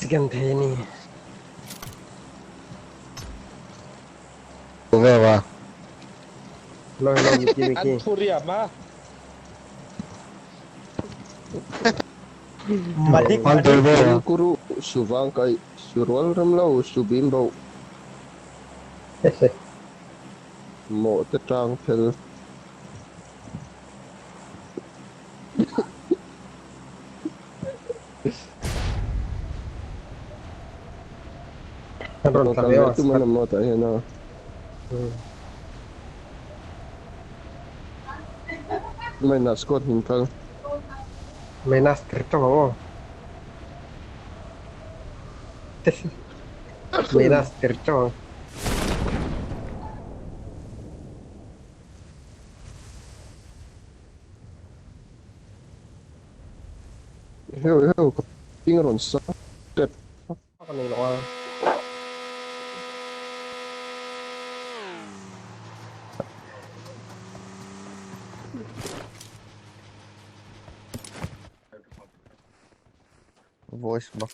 Chicken thei a ni. Ve va. Hello hello Mickey Mickey. An thuriam a. Madik An tel ve a. Kuru suvang kai surual ram lo subim bo. Mo te tang phel. An rawn tla ve aw. Tu man mo ta hian a. Mai na squad hin kal. Mai na strict tawng aw. Mai na strict tawng. Heo heo ka ping a rawn sa tep. Ka nei lo a. Voice bak.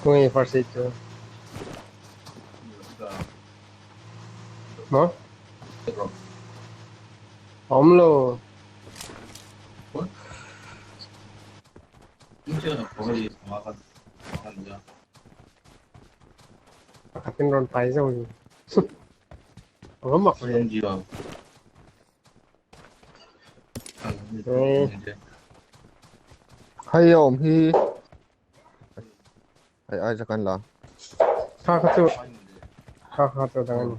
Kung first aid chu. Maw? Awm lo. Pakhatin rawn pai zo ni. Awm mak ve. Hei a awm hi. Hei ai zakan la. Kha kha chu. Kha kha chu dang ani.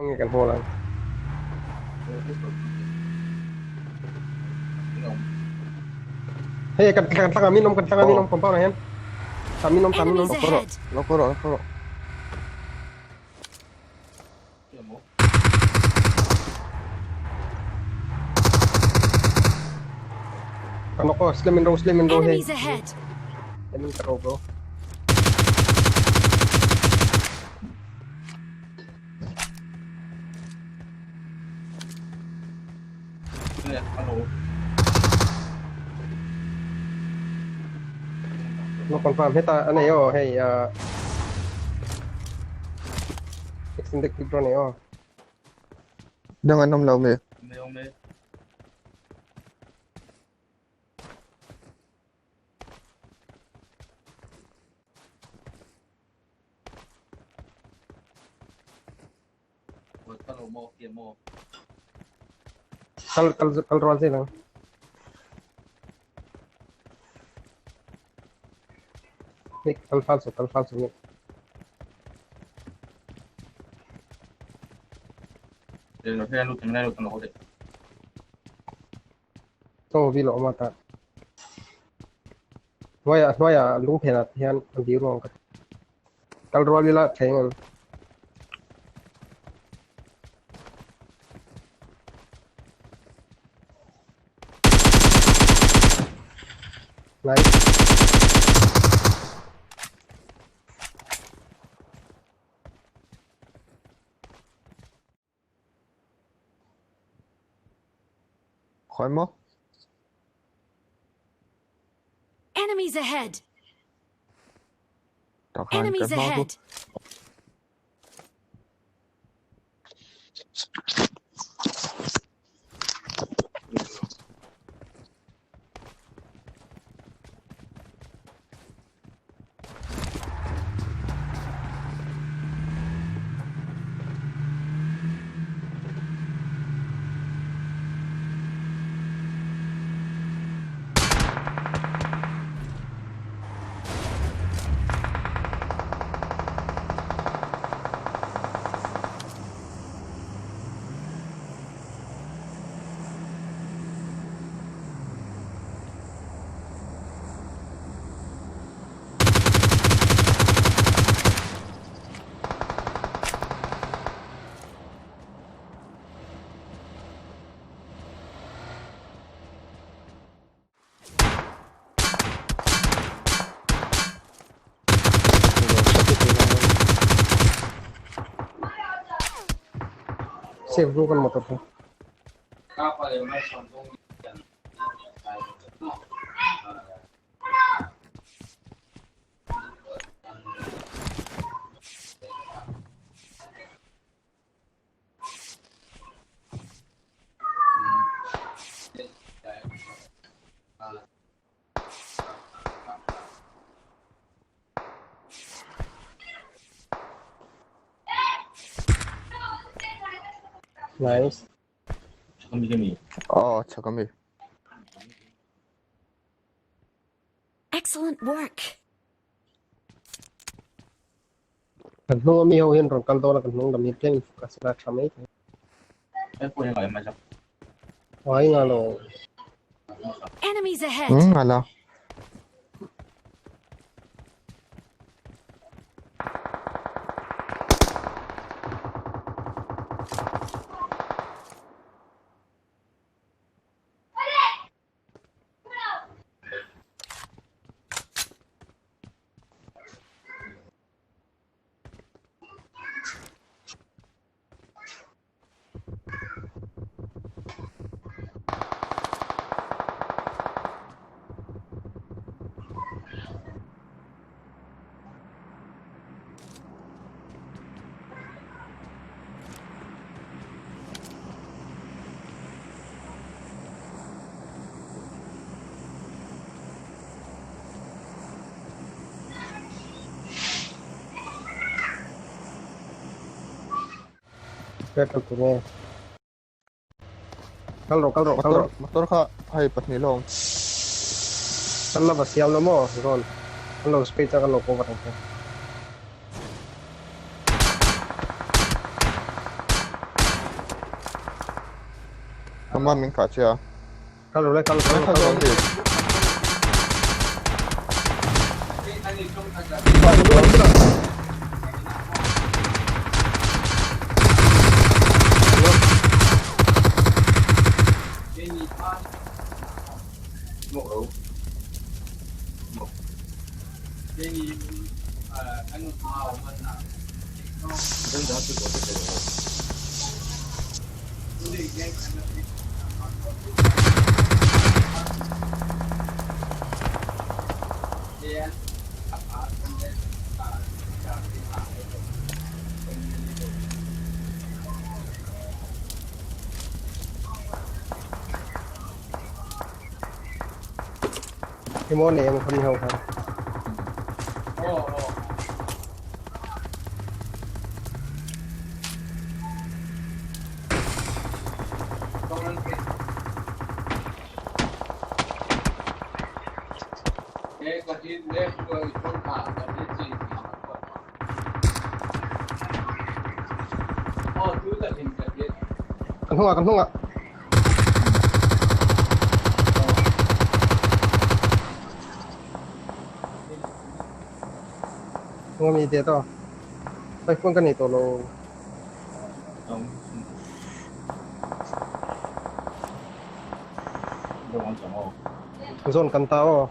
Nge kan haw lang. Hei kan kan tlang min om kan tlang min om compound ah hian. Tam min om tam min om. Enemies ahead! Lo kawr rawh lo kawr rawh. Ano ko, slim and row, slim and row, hey. Enemies ahead! Slim and row, bro. No confirm heta anei aw hei ah extended clip rawn nei aw. Dang an awm lo mi. Kal kal kal rual zel ang. Nick kal fal su kal fal su Nick. Chaw vi lawm a tah. Hnuaiah hnuaiah lung phenah te hian a dir ruang ka ti. Kal rual ila thleng ang. Nice. Khawi maw? Enemies ahead! Tah khan Enemies ka hma chu. ahead! Save ru kan motor chu. Nice. Aw chhak ami. Excellent work. Kan hnung ami ho hian rawn kal dawn a kan hnung lam hi tlem in focus ila tha mai thei. Ai nga lo. Enemies ahead. Hmm ala. Petrol tur nge? Kal rawh, kal rawh, kal Motor rawh. motor kha hei pahnih la awm. Kan la va siam lo maw Ron? Kan lo space a kan lo cover ang che. Kama min kah che a. Kal rawh le, kal kal rawh, kal rawh. Emaw nei emaw kha mi ho khan. Kan hnungah, kan hnungah. Hnung ami te to. Pai phone ka nei tawh lo. Zawn kan ta aw.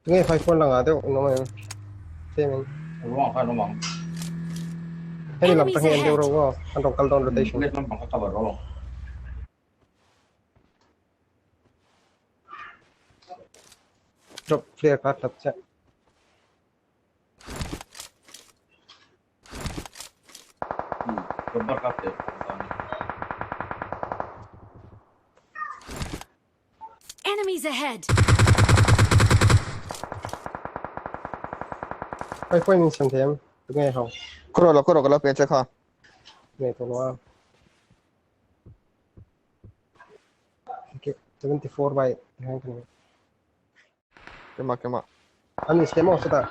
Tunge five phone lang deuh an awm em? Same in. Hemi lam Enemies tang hi an deuh ahead. ro aw. An rawn kal dawn rotation. Drop clear kha tlat chiah. Enemies ahead. Five phone min siam thei em? Tunge ho? Kawr la kawr ka la pen che kha. Nei tawh lo a. Okay, 74 by hian kan Kema kema. An insiam aw chutah.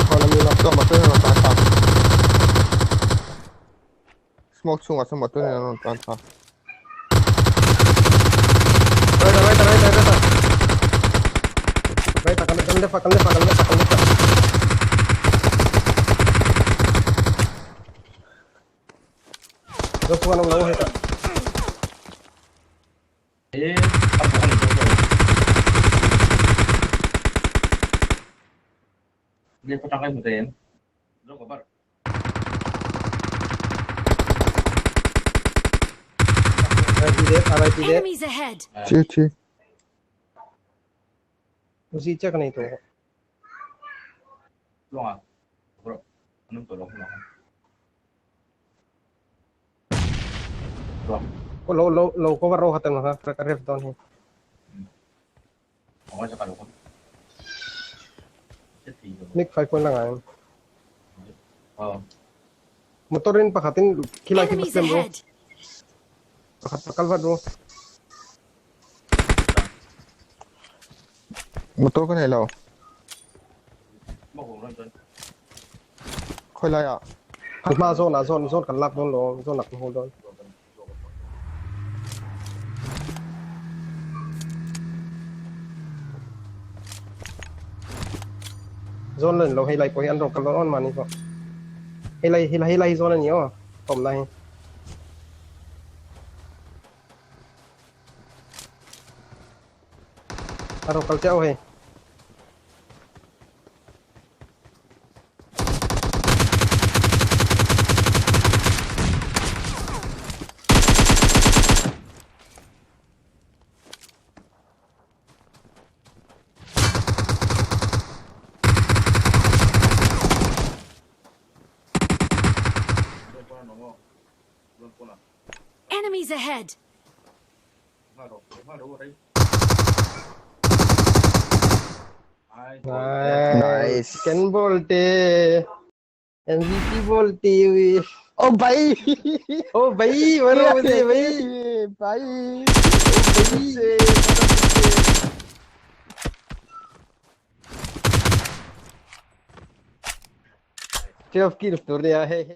Khawn ami lawk. Chuan motor hian a rawn tlan thla. Smoke chhungah chuan motor hian a rawn tlan thla. Right ah, right ah, right ah, right ah. Right ah, kan kan left ah, kan left ah, kan left ah, kan left ah. Zo chuan awm lo hetah. RIP det, RIP det. Enemies ahead. Chi chi. Uzi chiah ka nei tawh. Lo lo lo cover ro hatan ha ka ref dawn hi. Mic 5 point lang ang. Motorin pakhatin khilai khi Enemies pasem ro. ahead! Pakhat pakal vat ro. Motor ka nei lo. Khawi lai ah? An hma zawn ah zawn zawn kan lak dawn lo zawn ah kan hawl dawn. Zawn lan lo hei lai pawh hi an rawn kal dawn awn mahni pawh. Hei lai hei lai hei lai hi zawn a ni aw awm lai hi. A rawn kal chiah aw hei. Enemies ahead! Nice. Ken bolte MVP bolte Oh bhai. Oh bhai baro bhai bhai. Bhai. 12 kills tur nia hei.